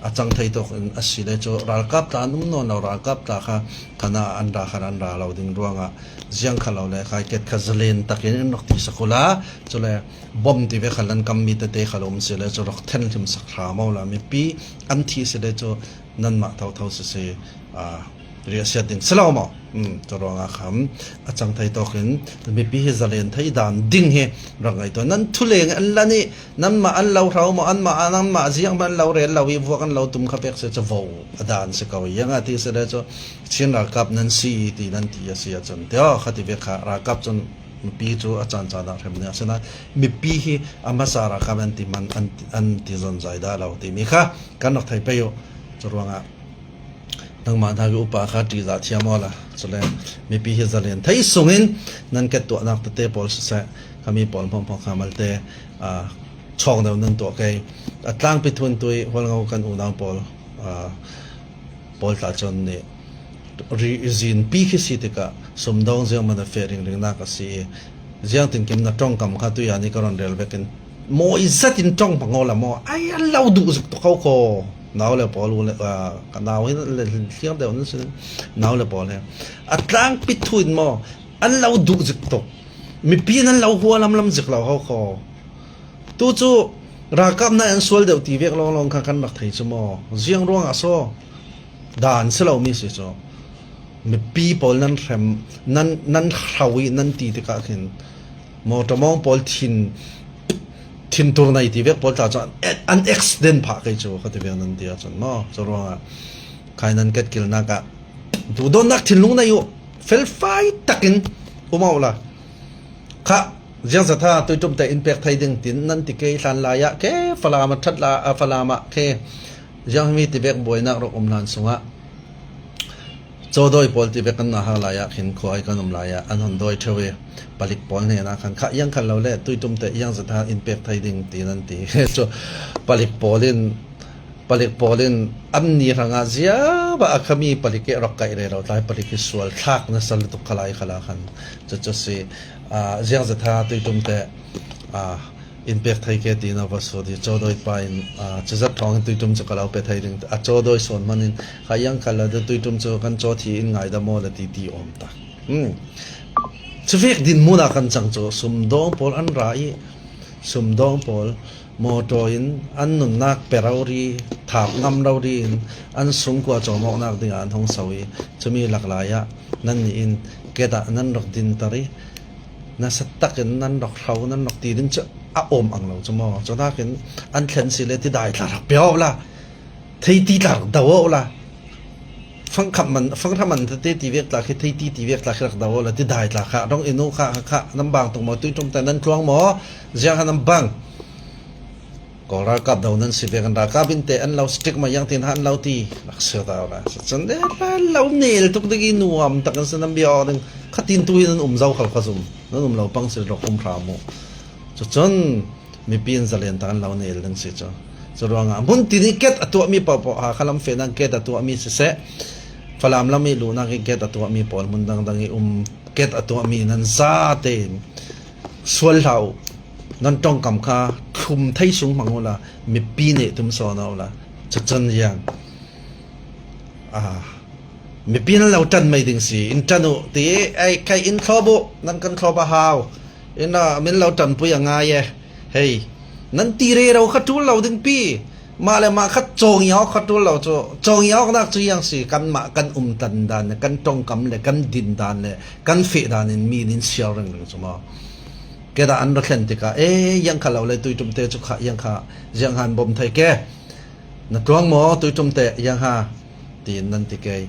a chang thei tawk in a si le chu, ralkap ta an um nawn lo, ralkap ta kha khanah an ra khan an ra lo ding ruangah, ziang kha lo le khai ket kha zalen takin in rawk ti sak ula, chule bom ti ve kha lan kam mi tete kha lo um si le chu rawk then hlim sak hram a ula, mipi an thi si le chu nanmah tho tho si si, a, riahsiat ding si lo maw? Um, chu ruangah kham a chang thei tawkin mipi hi zalen thei dan ding hi rak ngaihtuah. Nan thu leng an la nih, nanmah an lo hrau maw, anmah, nanmah ziang hman an lo rel lo i vuak an lo tum kha pek se chu vo a dan si ko i. Iang a ti se le chu Chin ralkap nan si ti nan ti a si a chun. Te aw, kha ti vek kha ralkap chun mipi chu a chan chan a hrem nia. Sina mipi hi a hmasa ralkap an ti man, an, an ti zon zai da lo ti mi kha kan rak thei pei uh. Chu ruangah nangmah hnak i upa kha ṭihzah thiam awla. Chule mipi hi zalen thei sungin nan ket tuahnak tete pawl siseh, khami pawl hmawk hmawk kha malte, a, chawk deuh nan tuah kei. A tlangpi thun tui hualngo kan unau pawl, a, pawl tla chun nih ri zinpi khi si tikah sumdawng ziang man a feh ringringnak a si i, ziang tinkim na ṭawngkam kha tui a ni ka rawn rel vekin mawi zatin ṭawng hmang awla maw? Ai, an lo duh zuk tuk ho khaw. Nau le pawl u le, a, ka nau hi le hliang deuh nan si, nau le pawl hi a tlangpi thu in maw, an lo duh zik tuk. Mipi in an lo hua lam lam zik lo ho khaw. Tu chu ralkapna an sual deuh ti vek lawnglawng kha kan rak thei chu maw? Ziang ruangah saw dan si lo mi si chu. Mipi pawl nan hrem, nan, nan hrau i nan ti tikah khin maw, ṭamawng pawl thin, thin tur nei ti vek pawl tla chu an, an accident phah kei chu kha ti vek nan ti a chun maw? Chu ruangah khai nan ket kilnak ah duhdawtnak thinlung nei uh, felfai takin um a ula. Kha, ziangzatha tuiṭum te in pek thei ding tin nan ti kei hlan lai ah, khe Falam a ṭhat la, a Falam ah khe ziang mi ti vek buainak rawk um hlan sungah Chawdawi pawl ti vek kan na hak lai ah khin khua ai kan um lai ah an hon dawi ṭheu i, palik pawl hnenah khan kha iang khan lo le tuiṭum te iang zatha in pek thei ding ti nan ti. Chu palik pawl in, palik pawl in an ni hrangah ziaba a khami palik i rawk kaih rero tlai palik i sual thlak nasa lutuk khalai khala khan chu chu si, a, ziang zatha tuiṭum te, a, in pek thei ke tina va sut i Chawdawi pa in, a, chizat thawngin tuiṭum chu ka lo pe thei ding a, Chawdawi sawn hmanin kha iang kha la tuiṭum chu kan chaw thi in ngaidam aw la titi awm ta. Hmm. Chuvek dinhmunah kan chang chu sumdawng pawl an ra i, sumdawng pawl mawtaw in an nunnak pe rori, thap ngam rori in an sungkua cawmawknak dingah an hong so i, chumi laklaiah nannih in ketah nan rak dinter i, nasa takin nan rak hrau, nan rak ti ding chu a awm ang lo chu maw? Chu nakin an thlen si le tidai tla rak pe awla, thei ti tla rak do awla, fangkhat man, fangkhat man tete ti vek tla khi, thei ti ti vek tla khi rak do la ti dai tla kha, dong inu kha, kha, kha, nan bang tung maw, tui tum te nan tluang maw, ziang kha nan bang. Kol ralkap do nan si vek an ralkap in te an lo stick ma yang tin han lo ti, rak sia ta la. Sa chan de la lo nel tuk ding i nuam tak an sa nan bia ding. Kha tin tu hi nan um zau khal kha zum. Nan um lo pang si rok um hra mu. Sa chan mipi in zalen tak an lo nel ding si chu. Chu ruangah mun ti ni ket a tuah mi pawh pawh, ha kha lam fe nan ket a tuah mi si se. Falam lam i lu nak i ket a tuah mi pawl mun dang dang i um ket a tuah mi nan za te in sual hlau. Nan tongkam kha thlum thei sung hmang ula, mipi nih tum sawn ula. Chu chan yang. Ah, mipi nan lo tan mai ding si, in tan uh ti, ai, kai in thlop uh, nan kan thlop a hau. In a, min lo tan pui a ngai e. Hei, nan ti re ro kha tul lo ding pi. Mah le mah khat chawng i awk kha tul lo chu. Chawng i awk nak chu yang si, kan mah kan um tan dan le, kan tongkam le, kan din dan le, kan feh dan in mi nin sial ring ring chu maw. Keda an ra thlen tikah, e, yang kha lo le tui tum te chu kha, yang kha, ziang han bom thei ke. Na tluang maw, tui tum te, yang ha, tiin nan ti kei.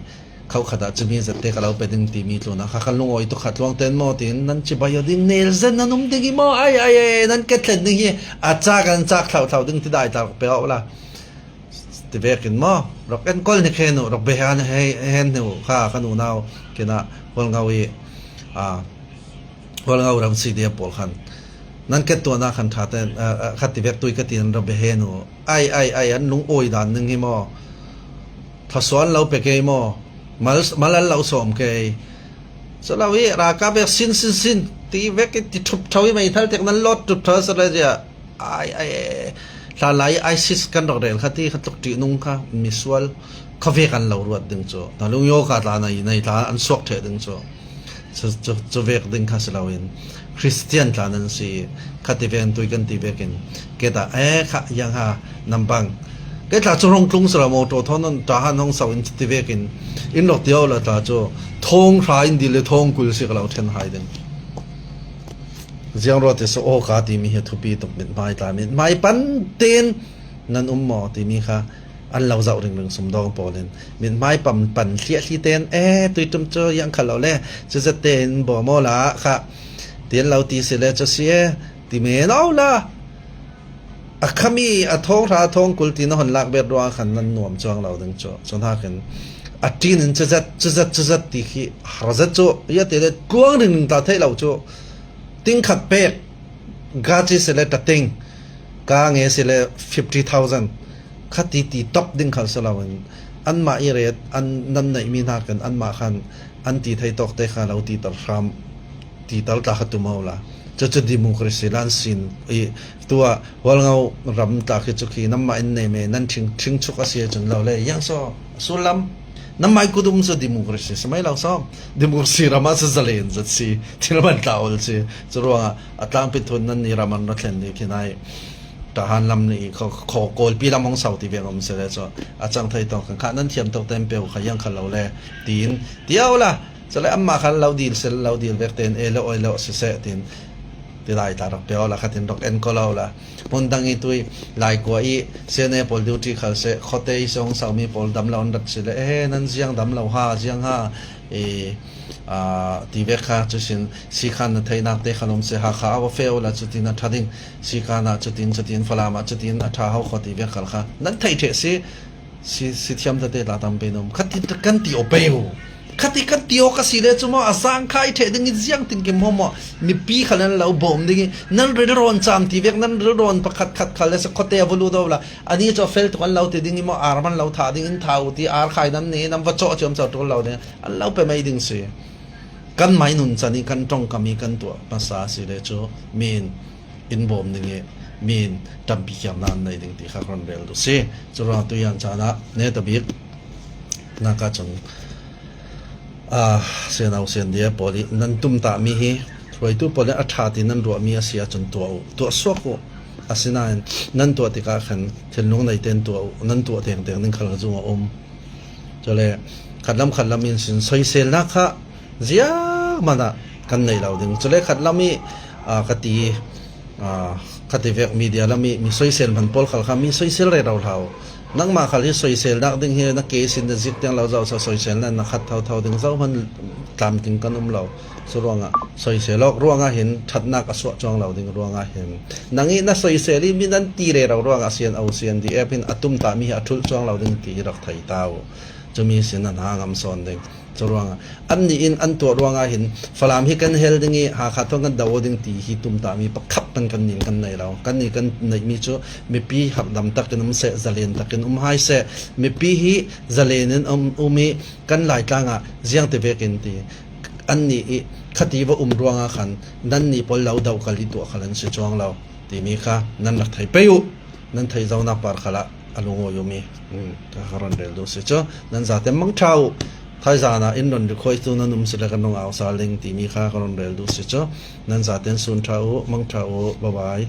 Khauh khatah cumi zette ka lo pe ding timi tlunah kha kan lungawi tu khat tluang ten maw, tiin nan cibai aw ding, nel zen nan um ding i maw, ai, ai, ai, nan ke thlen ding hi, a chak an chak thlauh thlauh ding ti dai tla rak pe aw la. Ti vekin maw, rak en kol ni khen uh, rak be han, he, hen uh, kha, kan unau, kina, Hualngo i, a, Hualngo ram si dia pawl khan. Nan ke tuana khan tha ten, a, a, khat ti vek tui ka ti nan rak be hen uh. Ai, ai, ai, an lungawi dan ning hi maw. Thluasuah an lo pe kei maw. Mal, mal an lo sawm kei. Sa lo hi, ralkap vek sin, sin, sin. Ti vek i ti thup tho i mei thal tek nan lawt thup tho sa le zia. Ai, ai, ai. Hla lai ISIS kan rak rel kha ti kha tluk ti nung kha misual. Kha vek an lo ruat ding chu. Na lung yo ka tla na i, na i tla an suak theh ding chu. Chu, chu, chu vek ding kha si lo in. Christian tla nan si, kha ti vek an tui kan ti vekin. Keta, e, kha, yang ha, nan bang. Ke tla chu hong tlung si lo mo, to thon non, ta han hong sau in ti vekin. In lok ti aw la tla chu, thong hra in di le thong kul si ka lo then hai ding. Ziang ro te so o ka ti mi he thupi tuk mit mai tla, mit mai pan ten nan um mo ti mi kha. An lo zauh ringring sumdawng pawlin, mithmai pan, pan thliahthli ten, e, tui tum cu yang kha lo le, cu zat tein bawm aw la kha, ti an lo ti si le, cu si e, ti men aw la. A khami, a thawng hra, a thawng kul ti na hon lak bet ruang khan nan nuam cuang lo ding cu. Cu hnakin, a ṭin in cu zat, cu zat, cu zat ti khi har zat cu, ia ti le, tluang ringring ta theih lo cu. Ting khat pek, ga ci si le ta ting, ka nge si le fifty thousand. Kha ti ti top ding khal si lo in, anmah i ret, an nan neih mi hna kan anmah khan an ti thei tawk te kha lo ti tal hram, ti tal tla kha tum aw la. Cu cu democracy lan sin i tuah Hualngo ram tla khi cu khi nanmah in nei me nan thing, thing chuk a si ahcun lo le, yang so, sullam, nanmah i kut um cu democracy si mai lo so, democracy ram ah cu zalen zat si, thil man tla ol si. Cu ruangah a tlangpi thun nan i ram an ra thlen dih khi nai. Tahan lam nih kho, kho, Kawlpi lam hong sau ti veng um si le cu a cang thei tawng khan kha nan thiam tok ten peu kha yang kha lo le tiin ti aw la. Cu le amah khan lo dil si lo dil vek ten e lo oi lo si seh tin ti lai tla rak peu la kha tin rak en ko lo la. Hmun dang i tui lai kua i sene pawl duty khal seh khote i song sau mi pawl dam lo an rat si le e nan ziang dam lo ha ziang ha i, aa, ti vek kha cu sin si khan na theinak te kha lawm si ha kha a va feu la cutin a ṭha ding si khan ah cutin cutin Falam ah cutin a ṭha ho kho ti vek khal kha nan thei ṭheh si, si, si thiam tete tla tampi an um kha ti kan ti aw pei u. Kha ti kan ti aw ka si le cu maw a zang kha i ṭheh ding i ziang tin kim hawm maw mipi kha nan lo bawm ding i nan rilrawn cam ti vek nan rilrawn pakhat khat khal le si khote a va lut aw la. Ani cu a fel tuk an lo ti ding i maw, ar man lo thah ding in tha u ti, ar khai nan ni, nan va cawh ciamco ṭul lo ding, an lo pe mai ding si. Kan mai nun can i, kan ṭongkam i, kan tuah hmasa si le cu, min in bawm ding i, min ṭampi khiamna an nei ding ti kha kan rel duh si. Cu ruang tu yan caan ah, ne ta bik, naka cun, Aa, Sianau Siandia pawl i nan tumtahmi hi hruaitu pawl in a ṭha ti nan ruahmi a si ahcun tuah u, tuah suak u. Asinain nan tuah tikah khan thinlung nei tein tuah u, nan tuah tengteng ding khal zung a um. Cule khatlam khatlam in sin soiselnak kha zianghman ah kan nei lo ding. Cule khatlam i, aa, ka ti, aa, ka ti vek media lam i mi soisel hman pawl khal kha mi soisel rero hlah u. Nangmah khal hi soisel nak ding hi, na case in na zik tiang lo zauh sa soisel na na khat thotho ding zauh hman tlam ting kan um lo. Cu ruangah soisel awk ruangah hin ṭhatnak a suah cuang lo ding ruangah hin nang ih na soisel ih mi nan ti rero ruangah C N O, C N D F hin a tumtahmi hi a ṭhulh cuang lo ding ti hi rak thei ta uh. Cumi sin na hna ngam sawn ding. Cu ruangah annih in an tuah ruangah hin Falam hi kan hel ding ih Hakha thawn kan do ding ti hi tumtahmi pakhat hmanh kannih kan nei lo. Kannih kan neihmi cu mipi harhdam takin um seh, zalen takin um hai seh. Mipi hi zalen in um, um ih kan Laitlang ah ziangtivekin ti annih ih khati va um ruangah khan nannih pawl lo do kal ih tuah khal an si cuang lo timi kha nan rak thei pei uh. Nan theih zohnak par khalah a lungawi um ih, um, ka, ka run rel duh si cu. Nan zate mangṭha uh. Thaizan ah in run request tu nan um si le kan rung au sal ding timi kha ka run rel duh si cu. Nan zate in sun ṭha uh, mangṭha uh, bye bye.